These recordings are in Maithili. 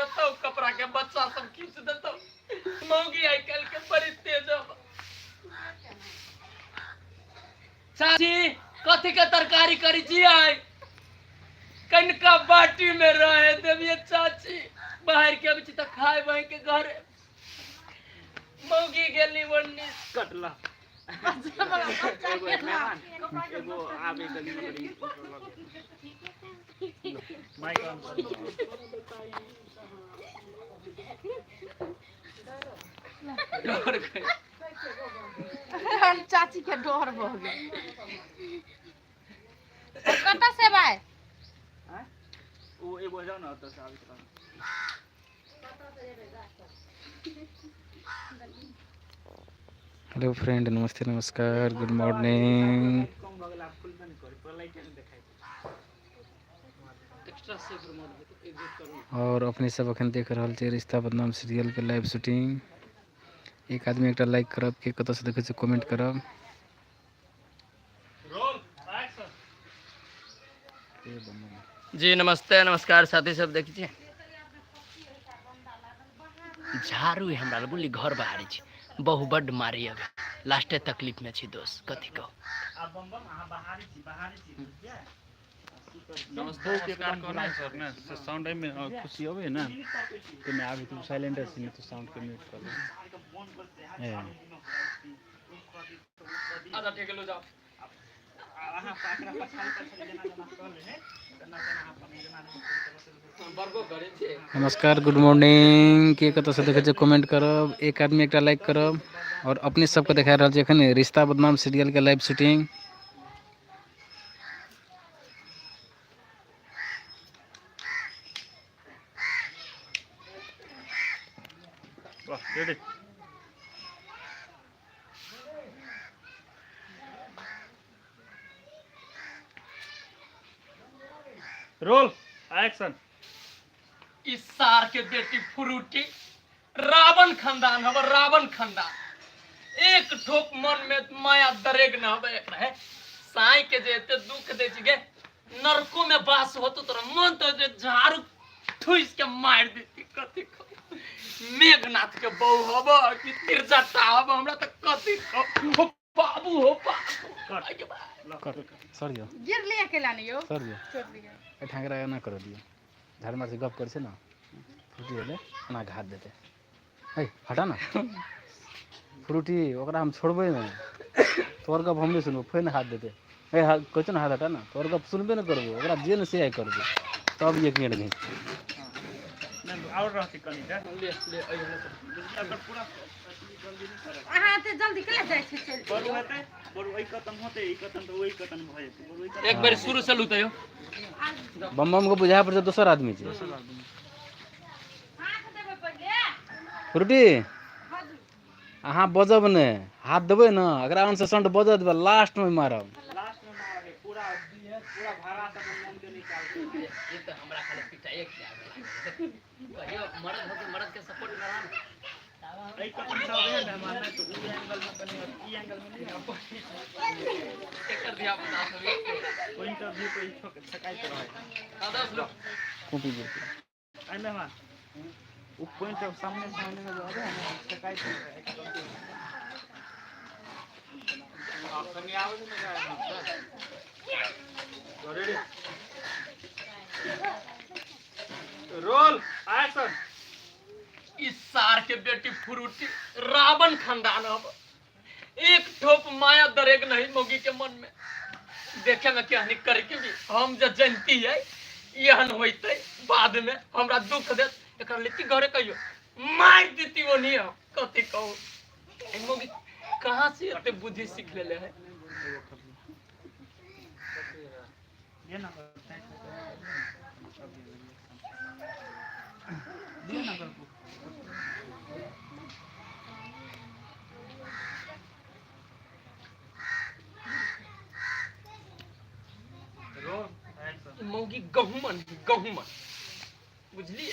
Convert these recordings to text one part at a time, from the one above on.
देतौ, कपड़ा के बच्चा सब खींच देतौ। मौगी आइ काल्हि के बड़ी तेज हब। चाची कथी के तरकारी करी छी आइ? कनिका बाटी में रहे देबिए चाची, बाहर के अबै छी तऽ खाय बहि के घरे। मौगी गेली बन्नी कटला। एगो मेहमान एगो आबे गली में बड़ी माइक ऑन कर। डर गई हम चाची के डर भऽ गेल। कतऽ से भाई? ओ एगो जाओ ना ओतऽ से आबैत रहल। हेलो फ्रेंड, नमस्ते, नमस्कार, गुड मॉर्निंग। कम भऽ गेल आब, खुलबे नहि करै पर लाइटे नहि देखाइ। एक्स्ट्रा से प्रमोट एग्जिट करू। और अपने सब अखन देख रहल छी रिश्ता बदनाम सीरियल के लाइव शूटिंग। एक आदमी एकटा लाइक करब, के कतऽ से देखै छी कमेंट करब। Roll action. जी नमस्ते नमस्कार साथी सब। देखै छियै झाड़ू हमरा लग बुझली, घर बहारै छी, बहु बड्ड मारै अभी, लास्टे तकलीफ में छी दोस्त, कथी कहू। आब बम बम अहाँ बाहरी छी, बाहरी छी, बुझलियै? नमस्ते नमस्कार कहना है सर ने से साउंड में खुशी होवे ना तो मैं अभी तुम साइलेंट है नहीं तो साउंड के म्यूट कर दो। ए अच्छा ठीक है, लो जाओ। अहाँ पाकरा पछाड़ी पछाड़ी जेना जेना कहले ने तेना तेना अपन जेना जेना। बड़को करै छै। नमस्कार, गुड मॉर्निंग। के कतऽ से देखै छी कमेंट करब, एक आदमी एकटा लाइक करब। और अपने सबके देखा रहल छी एखन रिश्ता बदनाम सीरियल के लाइव शूटिंग। वाह, रेडी, रोल एक्शन। इस सार के बेटी फ्रूटी, रावण खानदान हब, रावण खानदान। एक ठोप मन में माया दरेग न हबे एकरा है। साई के जे एते दुख दे छी गे, नरको में बास होतो तोरा मन तो जे झाड़ू ठुस के मार देती। कथी कहू, मेघनाथ के बहू हब कि तिरजटा हब, हमरा त कथी कहू। हो बाबू, हो बाबू, आइ के बा। कर सर जो गिरली अकेला नहीं यो। सर जो चोट लिया। ए ठाकरा एना कर दियो, झाड़ मार से गप कर छै ना, फ्रूटी हेले एना घात देते। हे हटा ना फ्रूटी, ओकरा हम छोड़बै नहि, तोहर गप हम नहि सुनबो। फेर हाथ देते, हे हाथ कहै छौ ने हाथ हटा ना, तोहर गप सुनबे नहि करबो, ओकरा जे ने से करबो तब एक मिनट घींच। नहि आओर रहतै कनि टा। ले ले अइहने सब। अगर पूरा जल्दी नहि करत। अहाँ एते जल्दी केला जाइ छी? चलि बरू हेतै, बरू एहि कतन होतै, ई कतन तऽ ओहि कतन भऽ जेतै, बरू एहि कतन। एक बेर शुरू से लूतै हो। बम बम के बुझा पड़ै छै दोसर आदमी छै। हाथ देबै पहिले। फ्रूटी, अहाँ बजब ने, हाथ देबै ने, अकरा अंश संट बजऽ देबै, लास्ट में मारब। लास्ट में मारबै पूरा, पूरा भाड़ा से अपन मन के निकाल के। ये तो हमरा खाली पिटाइए के आवे लागल। कहियो मर्द हो के मर्द के सपोर्ट में रहा ना। एहि कतन सब है ने मारना तऽ ओ एंगल में कनि ई एंगल में नहि। एकर धिया पुता सब पॉइंट ऑफ व्यू पे ई छकाइत रहै। हाँ दस लो। कॉपी बोलते। एहि मेहमान ओ पॉइंट ऑफ सामने सामने में जो आबै है ने छकाइत रहै। Ready, roll action. इस सार के बेटी फ्रूटी, रावण खानदान अब, एक ठोप माया दरेग नहीं मोगी के मन में। देखे में केहनी करके भी हम जे जनती है एहन होइते, बाद में हमरा दुख देत, एकरा लेती घरे कहियो मार देती। वो नहीं हम कथी कहू, ई मोगी कहाँ से एते बुद्धि सीख लेले है? ये ना दियो ना कर। Roll action. मौगी गहुमन गहुमन बुझलिए,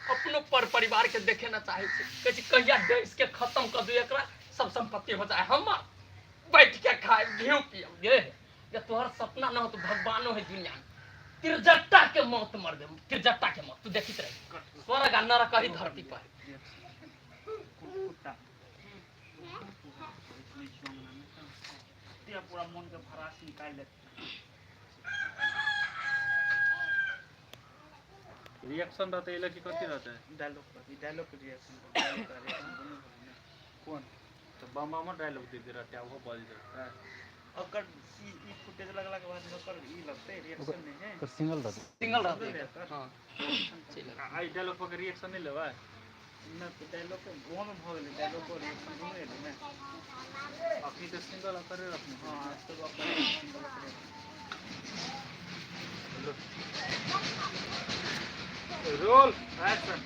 अपनो पर परिवार के देखे ना चाहे छै, कहै छै कहिया डैस के खत्म कर दू एकरा, सब संपत्ति हो जाए हमर, बैठ के खाए घी पियब। गे जे तोहर सपना न हो तो भगवानो है दुनिया में। त्रिजट्टा के मौत मर दे, त्रिजट्टा के मौत तू देखित रही, स्वर्ग आ नरक ही धरती पर। कुत्ता पूरा मन के भरास निकाल लेत। रिएक्शन रहतै एहि लए कि कथी रहतै? डायलॉग पर, ई डायलॉग के रिएक्शन, डायलॉग के रिएक्शन दुनू भेलै ने। कोन तऽ बम बमो डायलॉग दे दे रहतै आ ओहो बजैत रहतै। ओकर ई ई फुटेज लगला के बाद ओकर ई लगतै रिएक्शन नहि है। ओकर सिंगल रहतै। सिंगल रहतै हां, चलि। आ एहि डायलॉग पर रिएक्शन नहि लेबै? नहि तऽ डायलॉग ओहो मे भऽ गेलै, डायलॉग और रिएक्शन दुनू एलै ने। अखनी तऽ सिंगल ओकरे रखने। हँ, सब ओकरे सिंगल ओकरे। Roll action.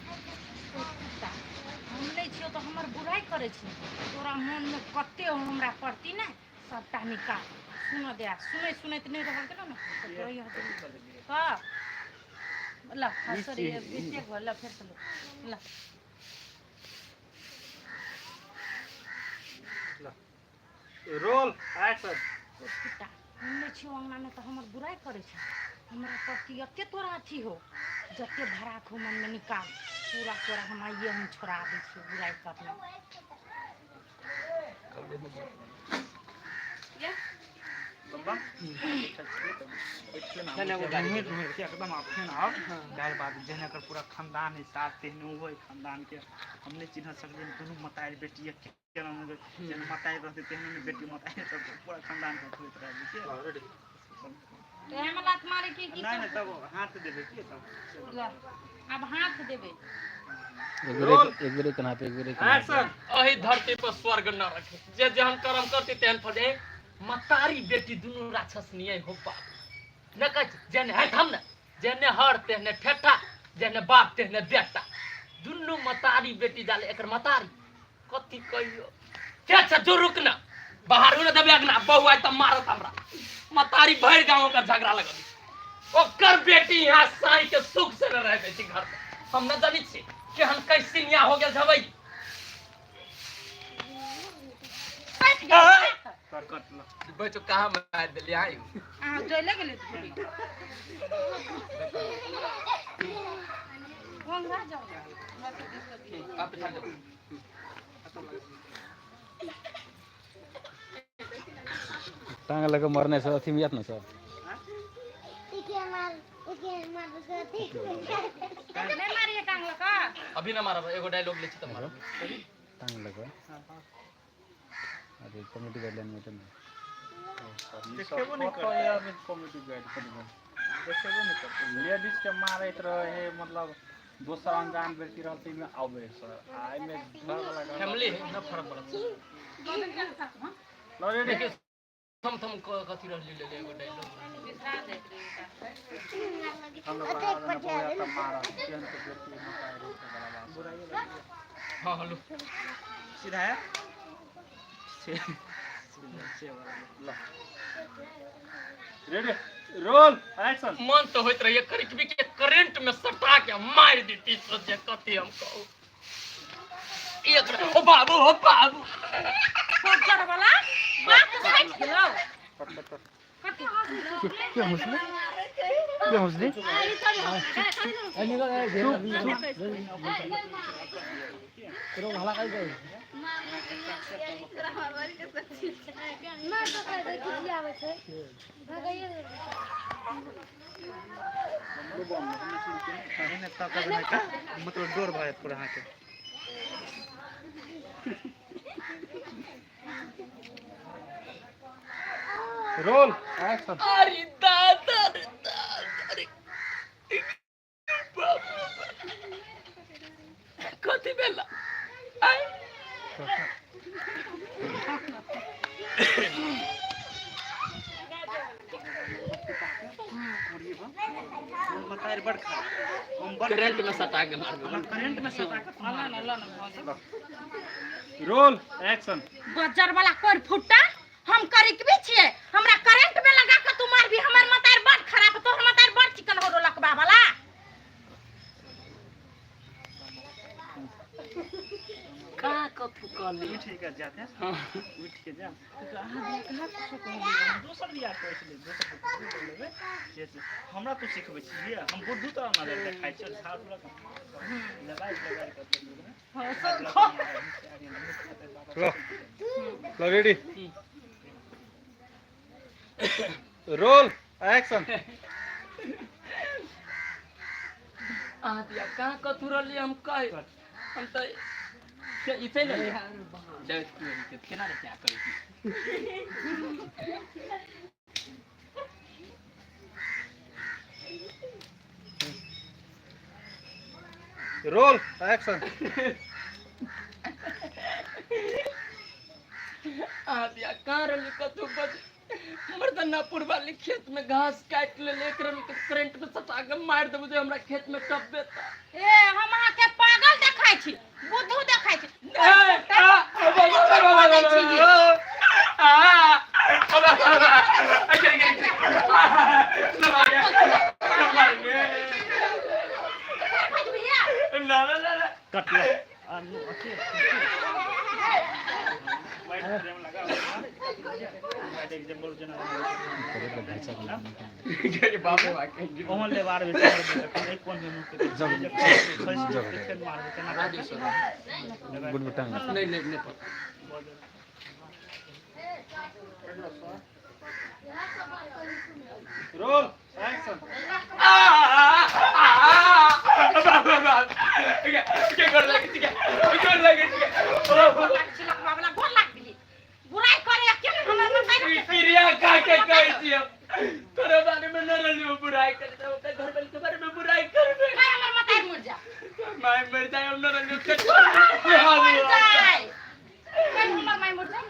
हम नहि छियौ तऽ हमर बुराइ करै छी, तोरा मोनमे कते हमरा प्रति ने सबटा निकाल। सुनऽ दे, सुनै सुनैत नहि रहल गेलौ ने तऽ तोरा यहाँ हँ ल, सॉरी, मिस्टेक भेल, ल फेरसँ ल, ल। Roll action. कुत्ता, हम नहि छियौ अङ्गनामे तऽ हमर बुराइ करै छै, हमरा प्रति एते तोरा अथी हो, जते भड़ाक हो मनमे निकाल पूरा, तोरा हम आइए हम छोड़ा दै छियौ बुराइ करना। एकदम फेन आब गारि बात जेहन एकर पूरा खानदान है साथ तेहन ओहो है खानदान के हम नहि चिन्ह सकलियै, दुनू मतारि बेटी केना जेहन मतारि रहतै तेहन ने बेटी, मतारि सब पूरा खानदान के होइत रहै बुझलियै। एहमे लात मारे के की? नहि नहि, तब हाथ देबै की तब? ल, आब हाथ देबै। एक बेर एक बेर एक हाथ, एक बेर एक हाथ। एक्शन। एहि धरती पर स्वर्ग न रखे, जे जेहन कर्म करते तेहन फल। ए मतारी बेटी दुनू राक्षस निये हो बाप न कहै छै, जेहने है हम ने जेहने हर तेहने ठेठा, जेहने बाप तेहने बेटा, दुनू मतारी बेटी जाले। एकर मतारी कथी कहियो के छै, जो रुक न बाहर न देबे अगना बहु आइ तऽ मारत हमरा। मतारी भरि गाँव ओकर झगड़ा लगल, ओकर बेटी यहाँ साई के सुख से न रह दै छै घर में। हम न जानै छी केहन कैसी यहाँ हो गेल छबै। कटि गेल हाथ। कट कट ल। बच्चो कहाँ मारि देलियै आइ? अहाँ चलि गेलै थोड़ी ओंघरा जाउ। आप बिठा दो। टांग लऽ कऽ मरने सर अथीमे जायत ने सर। नहि मारिए टांग लऽ कऽ। अभी ना मारब, एगो डायलॉग ले छी तऽ मारब। टांग लऽ कऽ अरे कॉमेडी गाइडलाइन में तऽ नहि। देखेबो नहि करतै। कॉमेडी गाइड देखेबो नहि करतै। लेडीज के मारैत रहे है, मतलब दोसर अनजान व्यक्ति रहल तऽ एहिमे आबै सर आ एहिमे घरवला के फैमिली है न, फरक पड़त। ल रेडी। देखियौ थम थम कथी रहली ले एगो डायलॉग। हम लोग बना देना बहु तऽ मारत केहन के व्यक्ति मतारी रहै बला बात। हाँ हेलो। सीधा है से सीधा से वाला। Ready roll action. मन तो होइत रहिए करिकबी के करंट में सटा के मारि देती, सोचे कथी हम कहू एक ओ बाबू ओ बाबू। खोजर वाला बात सटि गेलौ। कथी हँसै छौ? के हँसली, के हँसली? एने तकब नहि तऽ मतलब डोर भऽ जायत पूरा अहाँके। Roll action. अरे दादा रे दादा रे बाबू, कथी भेला आय? मतारी बड़ खराब, हम बड़ करंट में सटा के मार देलक। करंट में सटा के ल न, ल न भऽ गेल। Roll action. बजर वाला कोर फुट्टा, हम करिकबी छियै, हमरा करंट में लगा के तू मारबी? हमर मतार बड़ खराब, तोहर मतार बड़ चिकन हो लकबा वाला। का कथू कहली उठि के जाते हाँ। उठि के जा अहाँ बियाह कहाँ कुछो कहलियै हम दोसर बियाह करै छलियै दोसर ककरो कऽ लेबै से से हमरा तू सिखबै छियै हम बुद्धू तोरा नजर देखाइ छियौ झाड़ू लऽ कऽ लगाइ लगाइ कऽ लो रेडी रोल एक्शन। अहाँ दिया कहाँ कथू रहली हम कहे हम तऽ इसे ले जय केना रे क्या करै छी। Roll action. अहाँ दिया कहाँ रहली कथू बज मर्दनापुर वाली खेत में घास काटि ले एक रन के करंट में सटा के मारि देबो जे हमरा खेत में टपबे त। ए हम अहाँ के पागल देखाइ छी बुद्धू देखाइ छी। कटलो अथी वाइट फ्रेम लगा वाइट एग्जांपल जेना ओहन लेबार बेसी कोन में मुँह के मारबै केना। Good time. नहीं नहीं नहीं पता। Roll action. बुराई करे के हमर मताई क्रिया का के कहै छियै तोरा बारे में न रहलियो बुराई कर दे ओकर घर वाले के बारे में बुराई करबे। काय हमर मताई मर जा। My मर जाए हम न रहलियो। मर जाए काय हमर माय मर जाए।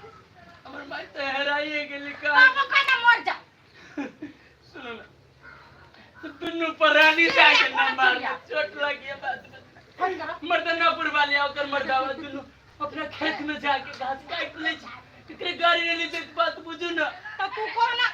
हमर माय तऽ हेराइए गेली का। तब कहना मर जा। सुनो ना तो दुनू प्राणी जाके न मार चोट लगी बात में। फोन करो। मर्दनापुर वाले ओकर मर्दावा दुनू अपना खेत में जाके घास काटि लै छै एकरे गाड़ी ले ली बात बुझू ना। तो तू कहना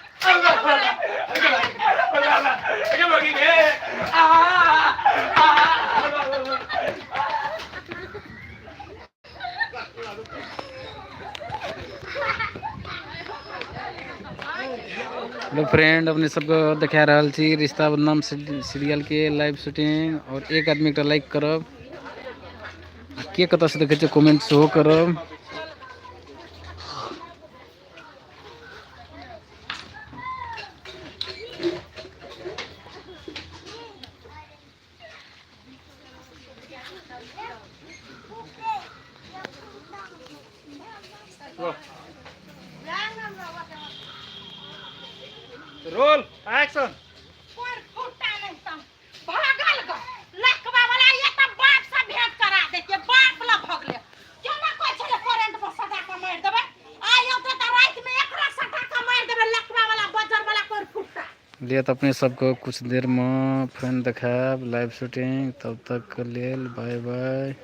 हेलो फ्रेंड अपने सबके देखा रहल छी रिश्ता बदनाम सीरियल के लाइव शूटिंग और एक आदमी एकटा लाइक करब आ के कतऽ से देखै छियै कमेंट सेहो करब। Roll action. पर फुटा नहीं तम भागल ग लखवा वाला ये त बाप से भेंट करा देते बाप ल भगले केना कहै छले करंट पर सटा के मारि देबै आइ औते त राति में एकरा सटा के मारि देबै लखवा वाला बजर वाला पर फुटा लिए तऽ अपने सबके कुछ देर में फोन देखायब लाइव शूटिंग तब तक के लेल बाय बाय।